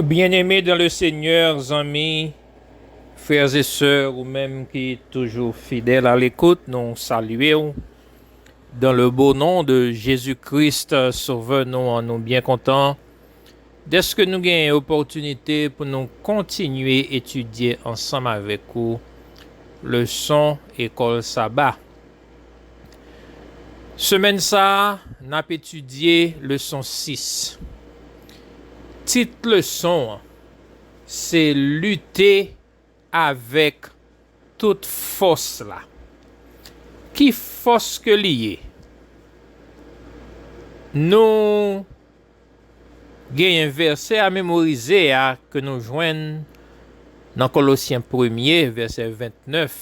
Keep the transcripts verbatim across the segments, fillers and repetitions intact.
Bien-aimés dans le Seigneur, zanmi, frères et sœurs, ou menm ki toujou fidèl a lekout, nou salye w dans le beau nom de Jésus-Christ, Sauveur nou an. Nou byen kontan dèske nou gen opòtinite pou nou kontinye etidye ansanm avèk ou leson Ekòl Saba. Semèn sa a, n ap etidye leson sis. Tit leson an se Lite avèk tout fòs la. Ki fòs ke li ye? Nou genyen vèsè a memorize a ke nou jwenn nan Kolosyen premye, vèsè ventnèf.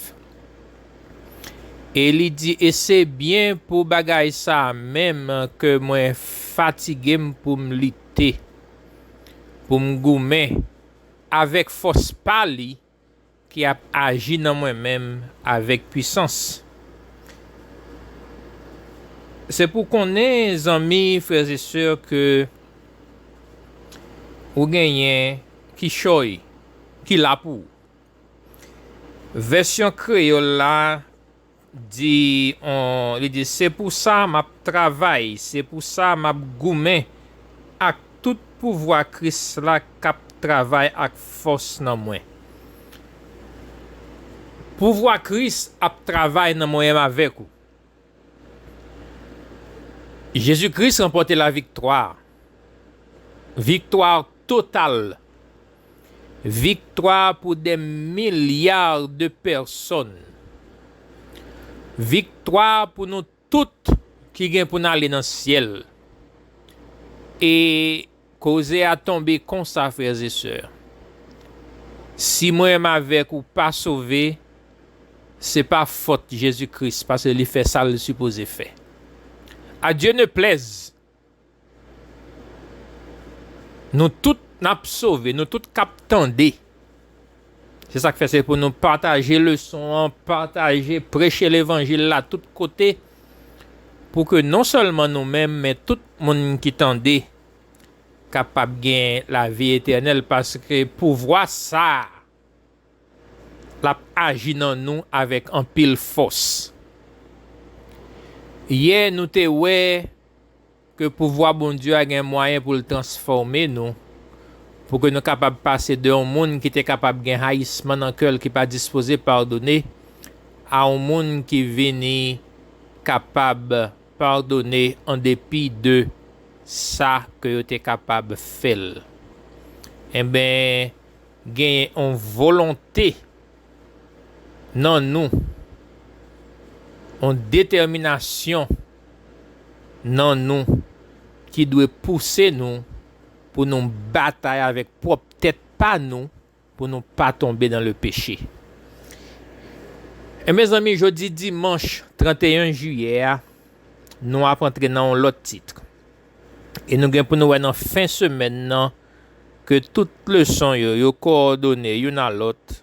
E li di, e se byen pou bagay sa a menm ke mwen fatige m pou m lite, pou m goumen avèk fòs pa li ki ap aji nan mwen menm avèk pwisans. Se pou konnen, zanmi, frè e sè, ke ou genyen kichòy ki la pou ou. Vèsyon kreyòl la di, on, li di, se pou sa m ap travay, se pou sa m ap goumen ak tout pouvwa Kris la k ap travay ak fòs nan mwen. Pouvwa Kris ap travay nan mwen menm avèk ou. Jezi Kris ranpòte laviktwa. Viktwa total. Viktwa pou dè milya de pèsòn. Viktwa pou nou tout ki gen pou n ale nan syèl. E koze a tonbe konsa, frè e sè. Si mwen menm avèk ou pa sove, se pa fòt Jezi Kris, paske li fè sa l sipoze fè. À Dieu ne plaise, nou tout n ap sove, nou tout k ap tande. Se sa k fè se pou nou pataje leson an, pataje, preche levanjil la tout kote, pou ke non sèlman nou menm, men tout moun ki tande kapab gen lavi etènèl, paske pouvwa sa a, l ap aji nan nou avèk anpil fòs. Yè, nou te wè ke pouvwa Bondye a gen mwayen pou l transfòme nou, pou ke nou kapab pase de yon moun ki te kapab gen hayisman nan kè l, ki pa dispoze padone, a yon moun ki vini kapab padone an depi de sa ke yo te kapab fè l. Enben, genyen yon volonte nan nou, yon detèminasyon nan nou ki dwe pouse nou pou nou batay avèk pwòp tèt pa nou, pou nou pa tonbe dans le péché. E mezanmi, jodi dimanch trannteyen jiyè a, nou ap antre nan yon lòt tit. E nou gen pou nou wè nan fen semèn nan ke tout leson yo, yo kowòdone youn a lòt.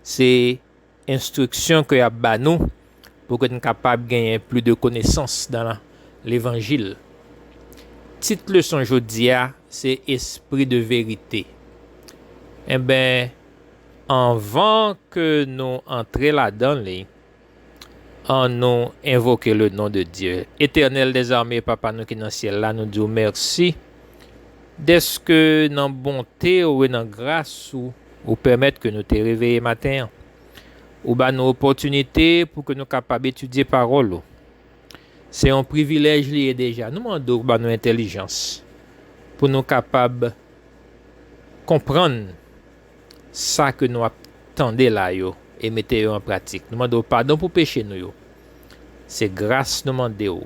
Se enstriksyon ke y ap ba nou pou ke n kapab genyen plis de konesans dans levanjil. Tit leson jodi a, se Esprit de vérité. Enben, anvan ke nou antre ladan li, annou envoke le nom de Dieu. Etènèl dèzame, Papa nou ki nan syèl la, nou di w mèsi dèske nan bonte w e nan gras ou, ou pèmèt ke nou te reveye maten an. Ou ba nou opòtinite pou ke nou kapab etidye pawòl ou. Se yon privilèj li ye deja. Nou mande w ba nou entèlijans pou nou kapab konprann sa ke nou ap tande la yo e mete yo an pratik. Nou mande w padon pou peche nou yo. Se gras nou mande w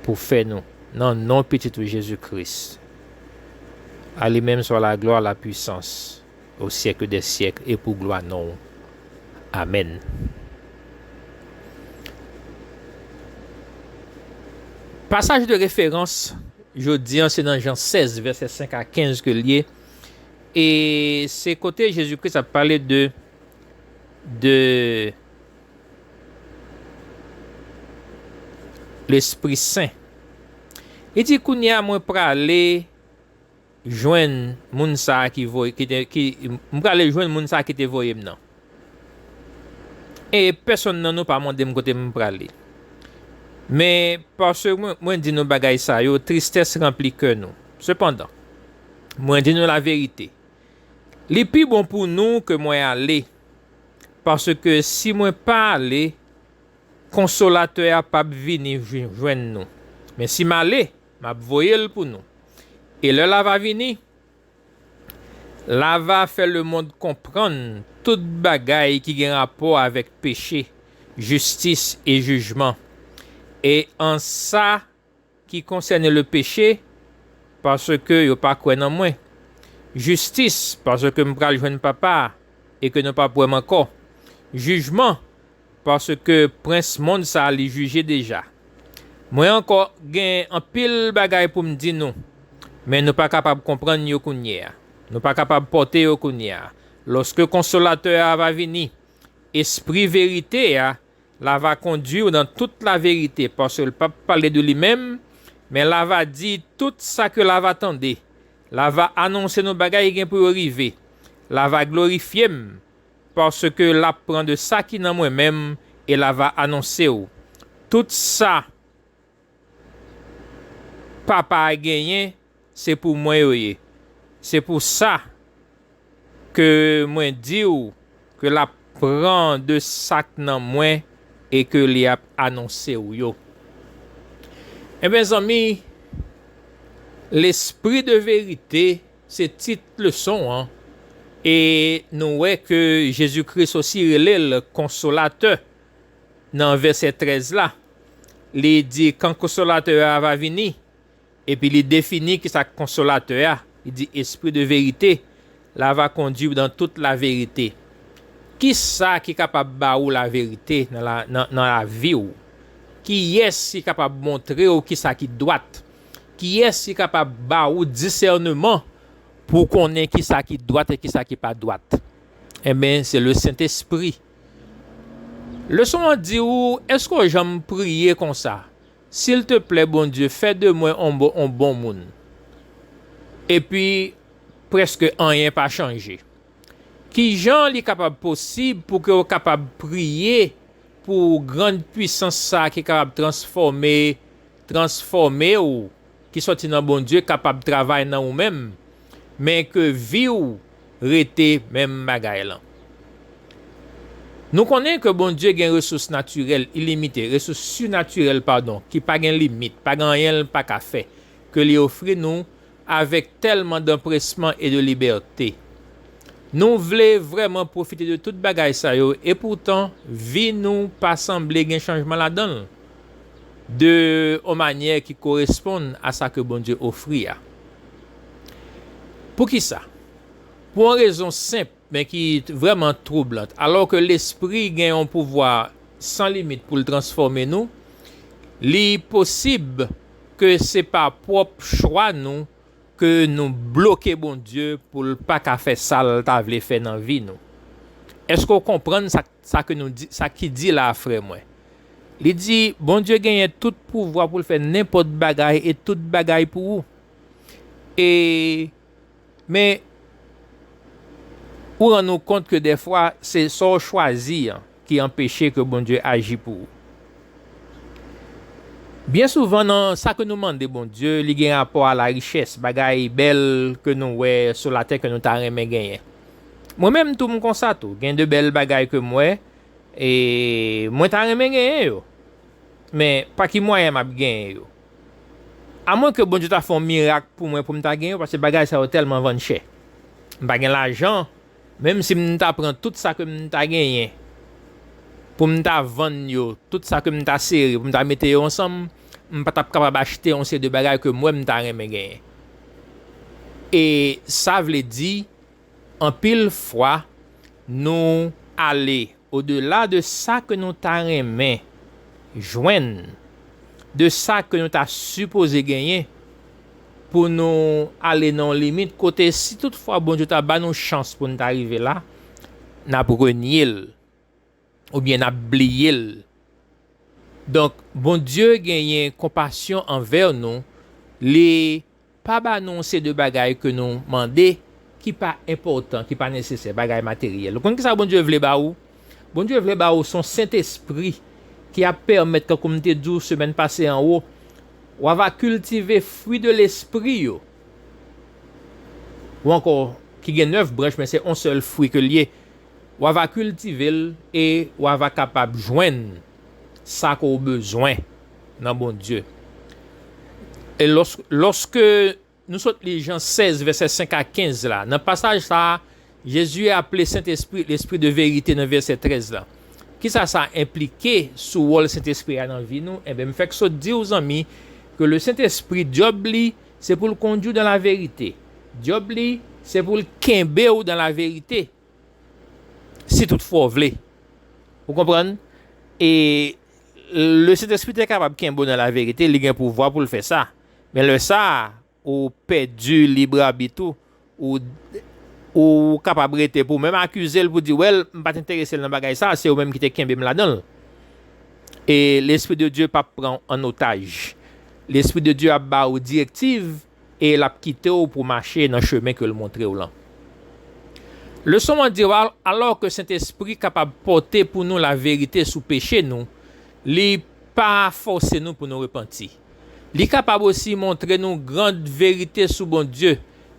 pou fè nou, nan non Pitit ou Jezi Kris. A li menm swa la glwa, la pwisans, au siècle des siècles, e pou glwa non w. Amèn. Pasaj de referans jodi an, se nan Jan sèz, vèsè senk a kenz ke l ye. E se kote Jezi Kris ap pale de, de Lespri Sen. Li di, kounye a, mwen prale jwenn moun sa a ki voye, ki te, ki, m prale jwenn moun sa a ki te voye m nan. E pèsonn nan nou pa mande m kote m prale. Men, paske mwen, mwen di nou bagay sa yo, tristès ranpli kè nou. Sepandan, mwen di nou laverite. Li pi bon pou nou ke mwen ale, paske si mwen pa ale, Konsolatè a p ap vini jwi-, jwenn nou. Men si m ale, m ap voye l pou nou. E lè l ava vini, l ava fè lemonn konprann tout bagay ki gen rapò avèk peche, jistis e jijman. E an sa ki konsène le peche, paske yo pa kwè nan mwen. Jistis, paske m pral jwenn Papa a, e ke nou p ap wè m ankò. Jijman, paske prens mond sa a li jije deja. Mwen ankò gen anpil bagay pou m di nou, men nou pa kapab konprann yo kounye a. Nou pa kapab pòte yo kounye a. Lòske Konsolatè a va vini, Espri verite a, l ava kondui w nan tout laverite, paske l p ap pale de li menm, men l ava di tout sa ke l ava tande. L ava anonse nou bagay ki gen pou yo rive. L ava glorifye m, paske l ap pran de sa ki nan mwen menm e l ava anonse w. Tout sa Papa a genyen, se pou mwen yo ye. Se pou sa ke mwen di w ke l ap pran de sa k nan mwen e ke li ap anonse w yo. Ebyen, zanmi, Lespri de verite se tit leson an, e nou wè ke Jezi Kris osi rele l Konsolatè nan vèsè trèz la. Li di, kan Konsolatè a va vini, epi li defini kisa k Konsolatè a, li di, Espri de verite, l ava kondui w dan tout laverite. Kisa ki kapab ba ou laverite nan la, nan, nan lavi w? Kiyès ki kapab montre w kisa ki dwat? Kiyès ki kapab ba ou disèneman pou w konnen kisa ki dwat e kisa ki pa dwat? Enben, se le Sentespri. Leson an di w, èske w janm priye konsa? Silteplè, Bondye, fè de mwen on bon, on bon moun. Epi, prèske anyen pa chanje. Kijan li kapab posib pou ke w kapab priye pou grann pwisans sa a ki kapab transfòme, transfòme w, ki sòti nan Bondye, kapab travay nan ou menm, men ke vi w rete menm bagay lan? Nou konnen ke Bondye gen resous natirèl ilimite, resous sinatirèl, padon, ki pa gen limit, pa gen anyen l pa ka fè, ke li ofri nou avèk tèlman danpresman e de libète. Nou vle vrèman pwofite de tout bagay sa yo, epoutan, vi nou pa sanble gen chanjman ladan l, de yon manyè ki koresponn a sa ke Bondye ofri a. Poukisa? Pou yon rezon senp, men ki t-, vrèman twoublant. Alò ke Lespri gen yon pouvwa san limit pou l transfòme nou, li posib ke se pa pwòp chwa nou ke nou bloke Bondye pou l pa ka fè sa l ta vle fè nan vi nou. Èske w konprann sa, sa ke nou di, sa ki di la a, frè mwen? Li di, Bondye genyen tout pouvwa pou l fè nenpòt bagay e tout bagay pou ou. E, men, ou rann ou kont ke dèfwa, se sa w chwazi an ki anpeche ke Bondye aji pou ou. Byen souvan, nan sa ke nou mande Bondye, li gen rapò a larichès, bagay bèl ke nou wè sou latè ke nou ta renmen genyen. Mwen menm tou, m konsa tou. Gen de bèl bagay ke m wè, e mwen ta renmen genyen yo. Men, pa ki mwayen m ap genyen yo? Amwen ke Bondye ta fè yon mirak pou mwen pou m ta genyen yo, paske bagay sa yo tèlman vann chè. M pa gen lajan, menm si m ta pran tout sa ke m ta genyen, pou m ta vann yo, tout sa ke m ta sere, pou m ta mete yo ansanm, m pa t ap kapab achte yon seri de bagay ke m wè m ta renmen genyen. E sa vle di, anpil fwa, nou ale odela de sa ke nou ta renmen jwenn, de sa ke nou ta sipoze genyen, pou nou ale nan yon limit kote, si toutfwa Bondye ta ba nou chans pou n ta rive la, n ap renye l, oubyen n ap bliye l. Donk, Bondye genyen konpasyon anvè nou, li pa ba nou yon seri de bagay ke nou mande ki pa enpòtan, ki pa nesesè, bagay materyèl. Ou konn kisa Bondye vle ba ou? Bondye vle ba ou se yon Sentespri ki ap pèmèt, tankou m te di w semèn pase anwo, w ava kiltive fwi de lespri yo. Ou ankò, ki gen nèf branch, men se yon sèl fwi ke l ye. W ava kiltive l e w ava kapab jwenn sa ke w bezwen nan Bondye. E lòs-, lòske nou sot li Jan sèz, vèsè senk a kenz la, nan pasaj sa a, Jezi aple Sentespri, Lespri de verite nan vèsè trèz la. Kisa sa enplike sou wòl Sentespri a nan vi nou? Enben, m fèk sot di w, zanmi, ke le Sentespri, djòb li, se pou l kondui w dan laverite. Djòb li, se pou l kenbe w dan laverite. Si toutfwa w vle. Ou konprann? E le Sentespri te kapab kenbe w nan laverite, li gen pouvwa pou l fè sa. Men lè sa a, ou pèdi librabit ou, ou, ou kapab rete pou w menm akize l pou di, "Well, m pa t enterese l nan bagay sa, se ou menm ki te kenbe m ladan l." E Lespri de Dye p ap pran w an otaj. Lespri de Dye ap ba ou direktiv e l ap kite w pou w mache nan chemen ke l montre w lan. Leson an di w, al-, alò ke Sentespri kapab pòte pou nou laverite sou peche nou, li pa fòse nou pou nou repanti. Li kapab osi montre nou gran verite sou Bondye,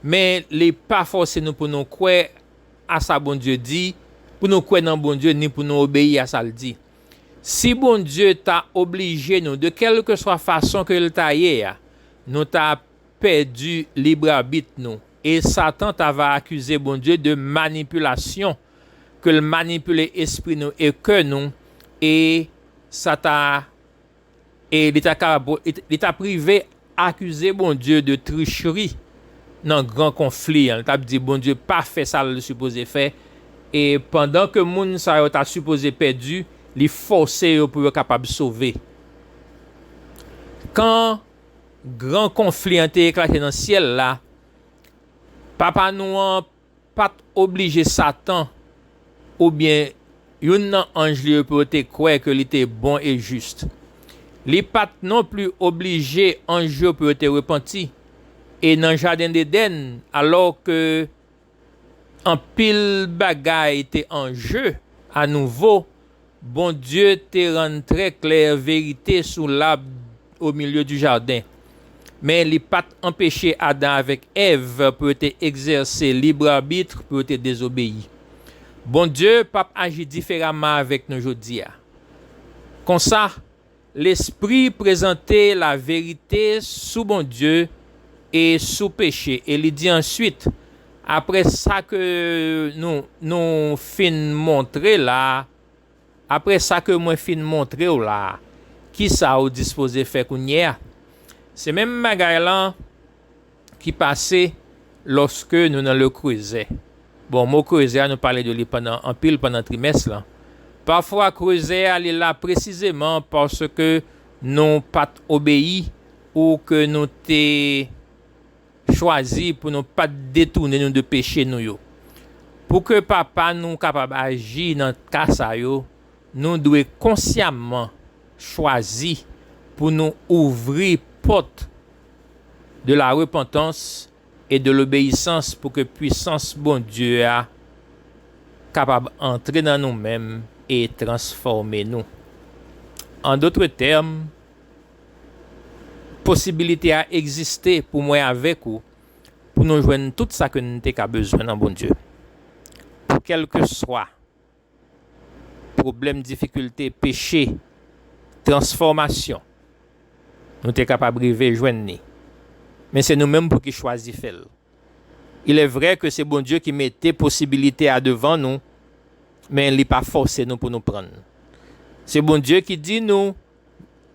men li pa fòse nou pou nou kwè a sa Bondye di, pou nou kwè nan Bondye, ni pou nou obeyi a sa l di. Si Bondye ta oblije nou, de kèlkeswa fason ke l ta ye a, nou ta pèdi librabit nou, e Satan ta va akize Bondye de manipilasyon, ke l manipile espri nou e kè nou, e sa ta, e li ta kapab, li t-, li ta prive akize Bondye de tricheri nan gran konfli an. Li t ap di Bondye pa fè sa l sipoze fè, e pandan ke moun sa yo ta sipoze pèdi, li fòse yo pou yo kapab sove. Kan gran konfli an te eklate nan syèl la, Papa nou an pa t oblije Satan oubyen youn nan anj li yo pou yo te kwè ke li te bon e jis. Li pa t non pli oblije anj yo pou yo te repanti. E nan jaden Edenn, alò ke anpil bagay te an je, a nouvo, Bondye te rann trè klè verite sou lab o milye di jaden. Men li pa t anpeche Adan avèk Èv pou yo te egzèse librabit, pou yo te dezobeyi. Bondye p ap aji diferaman avèk nou jodi a. Konsa, Lespri prezante laverite sou Bondye e sou peche, e li di answit, apre sa ke nou, nou fin montre la, apre sa ke mwen fin montre w la, kisa w dispoze fè kounye a? Se menm bagay lan ki pase lòske nou nan le krezè. Bon, mo krezè a, nou pale de li pandan anpil pandan trimès lan. Pafwa, krezè a, li la presizeman paske nou pa t obeyi ou ke nou te chwazi pou nou pa t detounen nou de peche nou yo. Pou ke Papa nou kapab aji nan ka sa yo, nou dwe konsyaman chwazi pou nou ouvri pòt de la repantans e de lobeyisans pou ke pwisans Bondye a kapab antre nan nou menm e transfòme nou. An dotre tèm, posibilite a egziste pou mwen avèk ou, pou nou jwenn tout sa ke n te ka bezwen nan Bondye. Pou kèlkeswa pwoblèm, difikilte, peche, transfòmasyon, nou te kapab rive jwenn li. Men se nou menm pou ki chwazi fè l. Il est vrai ke se Bondye ki mete posibilite a devan nou, men li pa fòse nou pou nou pran l. Se Bondye ki di nou,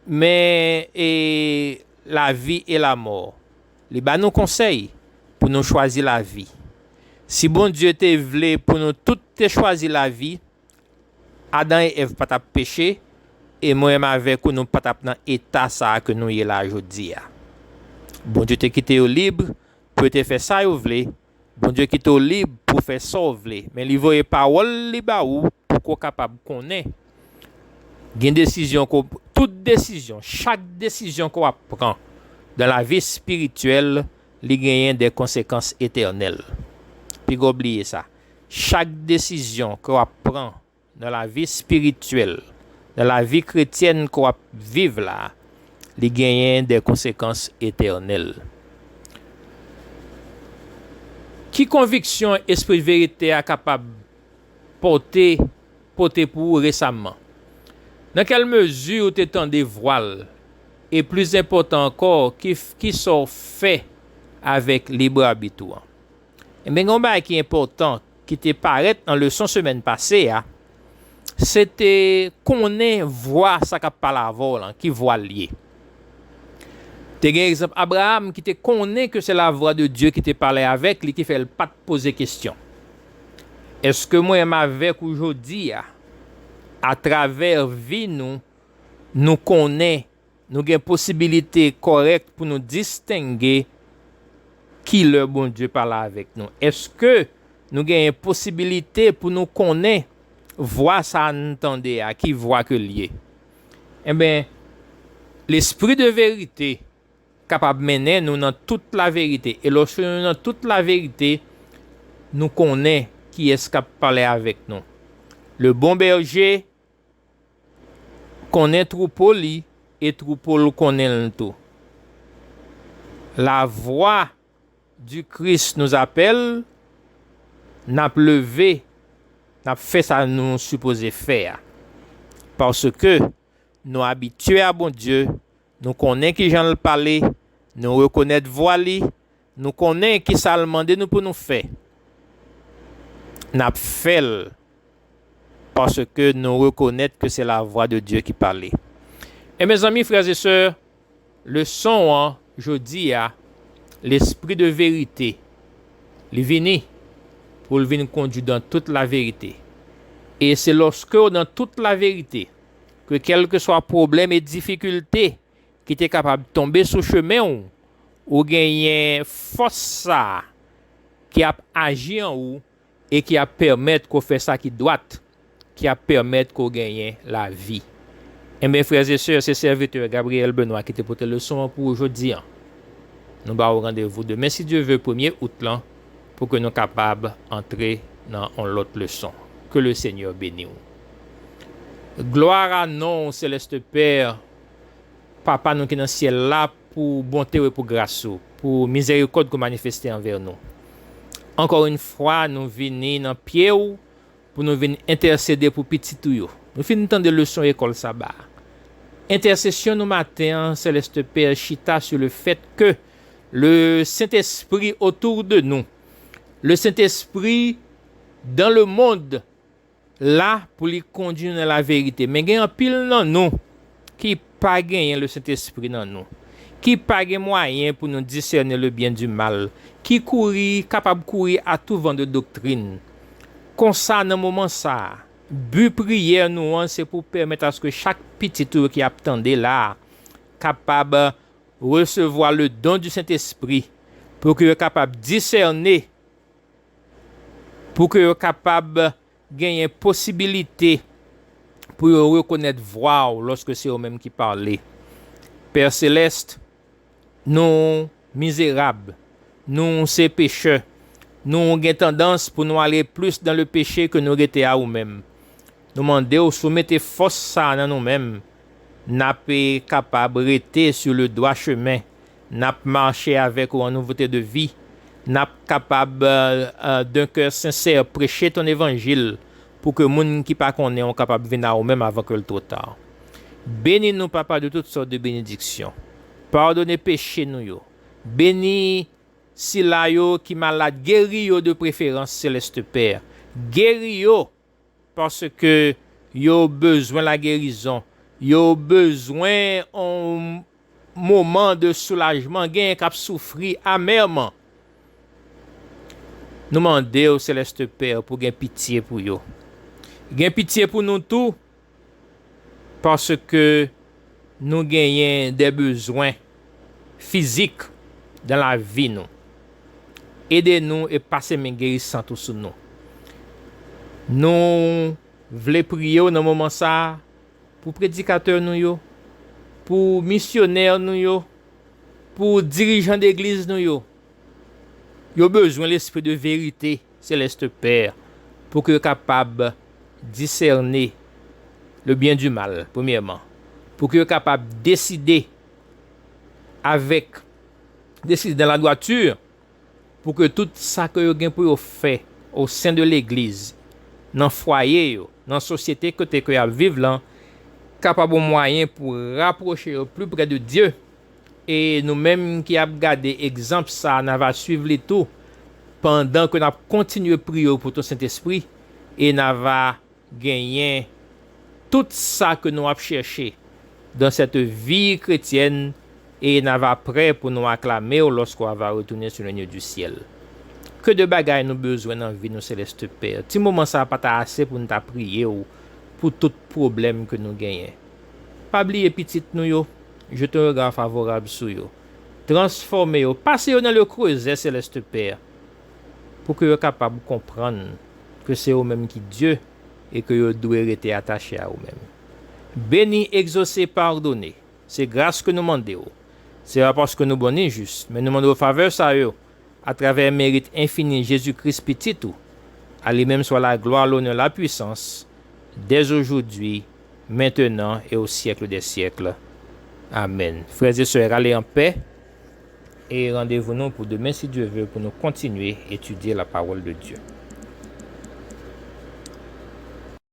men, e, lavi e lamò. Li ba nou konsèy pou nou chwazi lavi. Si Bondye te vle pou nou tout te chwazi lavi, Adan e Èv pa t ap peche, e mwen menm avèk ou, nou pa t ap nan eta sa a ke nou ye la a jodi a. Bondye te kite yo lib pou yo te fè sa yo vle. Bondye kite w lib pou w fè sa w vle, men li voye pawòl li ba ou pou ke w kapab konnen. Gen desizyon ke w, tout desizyon, chak desizyon ke w ap pran dan lavi espirityèl, li genyen de konsekans etènèl. Piga w bliye sa. Chak desizyon ke w ap pran nan lavi espirityèl, nan lavi kretyèn ke w ap viv la, li genyen de konsekans etènèl. Ki konviksyon Espri verite a kapab pòte, pote pou ou resaman? Nan kèl mezi ou te tande vwa l? E plis enpòtan ankò, ki, ki sa w fè avèk lib abit ou an? Ebyen, gen yon bagay ki enpòtan ki te parèt nan leson semèn pase a, se te konnen vwa sa k ap pale avè w lan, ki vwa l ye. Te gen egzanp Abraram ki te konnen ke se lavwa de Dye ki te pale avèk li, ki fè l pa t poze kesyon. Èske mwen menm avèk ou jodi a, atravè vi nou, nou konnen, nou gen posibilite kòrèk pou nou distenge ki lè Bondye pale avèk nou? Èske nou genyen posibilite pou nou konnen vwa sa a n tande a, ki vwa ke l ye? Enben, Lespri de verite kapab mennen nou nan tout laverite. E lòske nou nan tout laverite, nou konnen kiyès k ap pale avèk nou. Le bon bèje konnen twoupo li e twoupo l konnen l tou. La voix du Christ nous appelle, n ap leve, n ap fè sa nou sipoze fè a. Paske nou abitye a Bondye, nou konnen ki jan l pale, nou rekonèt vwa li, nou konnen ki sa l mande nou pou nou fè. N ap fè l paske nou rekonèt ke se lavwa de Dye ki pale. E mezanmi, frè e sè, leson an jodi a, Lespri de verite, li vini pou l vin kondui dan tout laverite. E se lòske w dan tout laverite ke kèlkeswa pwoblèm e difikilte ki te kapab tonbe sou chemen w, ou genyen fòs sa a ki ap aji an ou e ki ap pèmèt ke w fè sa ki dwat, ki ap pèmèt ke w genyen lavi. Enben, frè e sè, se sèvitè Gabriel Benoit ki te pote leson an pou ou jodi an. Nou ba ou randevou demen, si Dye ve, premye out lan, pou ke nou kapab antre nan yon lòt leson. Ke le Senyè beni w. Glwa a non w, Seleste Pè, Papa nou ki nan syèl la, pou bonte w e pou gras ou, pou mizerikòd ke w manifeste anvè nou. Ankò yon fwa, nou vini nan pye w pou nou vin entèsede pou pitit ou yo. Nou fin tande leson ekòl saba a. Entèsesyon nou maten an, Seleste Pè, chita sou le fèt ke le Sentespri otou de nou, le Sentespri dan le mond, la pou li kondui nou nan laverite. Men gen anpil nan nou ki pa genyen le Sentespri nan nou, ki pa gen mwayen pou nou disène le byen di mal, ki kouri, kapab kouri a tout van de doktrin. Konsa, nan moman sa a, bi priyè nou an, se pou pèmèt aske chak pitit ou yo ki ap tande la a kapab resevwa le don du Sentespri, pou ke yo kapab disène, pou ke yo kapab genyen posibilite pou yo rekonèt vwa w lòske se ou menm ki pale. Pè Selès, nou mizerab, nou se pechè, nou gen tandans pou nou ale plis dan le peche ke nou rete a ou menm. Nou mande w si w mete fòs sa a nan nou menm, n ap kapab rete sur le droit chemin, n ap mache avèk ou an nouvote de vi, n ap kapab, euh, euh, d'un cœur sincère, preche ton evanjil pou ke moun ki pa konnen w kapab vin a ou menm avan ke l two ta. Beni nou, Papa, de tout sòt de benediksyon. Padone peche nou yo. Beni sila yo ki malad, geri yo de preferans, Seleste Pè. Geri yo, paske yo bezwen lagerizon. Yo bezwen yon moman de soulajman. Gen k ap soufri amèman. Nou mande w, Seleste Pè, pou gen pitye pou yo. Gen pitye pou nou tou, paske nou genyen de bezwen fizik dan lavi nou. Ede nou e pase men gerisant ou sou nou. Nou vle priye w nan moman sa a pou predikatè nou yo, pou misyonè nou yo, pou dirijan degliz nou yo, Yo bezwen lespri de verite, Céleste Père, pou ke yo kapab disène le bien du mal, premyèman. Pou ke yo kapab deside avèk, deside dans la droiture, pou ke tout sa ke yo gen pou yo fè au sein de l'église, nan fwaye yo, nan sosyete kote ke y ap viv lan, kapab yon mwayen pou rapwoche yo pli prè de Dye. E nou menm ki ap gade egzanp sa, n a va swiv li tou, pandan ke n ap kontinye priye w pou tou Sentespri, e n a va genyen tout sa ke nou ap chèche dans cette vie chrétienne, e n a va prè pou nou aklame w lorsqu'on va retourner sur le nieu du ciel. Ke de bagay nou bezwen nan vi nou, Céleste Père. Ti moman sa a pa ta ase pou n ta priye w pou tout pwoblèm ke nou genyen. Pa bliye pitit nou yo, jete yon rega favorab sou yo. Transfòme yo, pase yo nan le creuset, Céleste Père, pou ke yo kapab konprann ke se ou menm ki Dye e ke yo dwe rete atache a ou menm. Beni, egzose, padone, se gras ke nou mande w. Se pa paske nou bon ni jis, men nou mande w favè sa yo, atravè merit enfini Jezi Kris, Pitit ou. A li menm swa la glwa, lonè, la pwisans, dès aujourd'hui, maintenant et au siècle des siècles. Amen. Frères et sœurs, allez en paix et rendez-vous nous pour demain, si Dieu veut, pour nous continuer à étudier la parole de Dieu.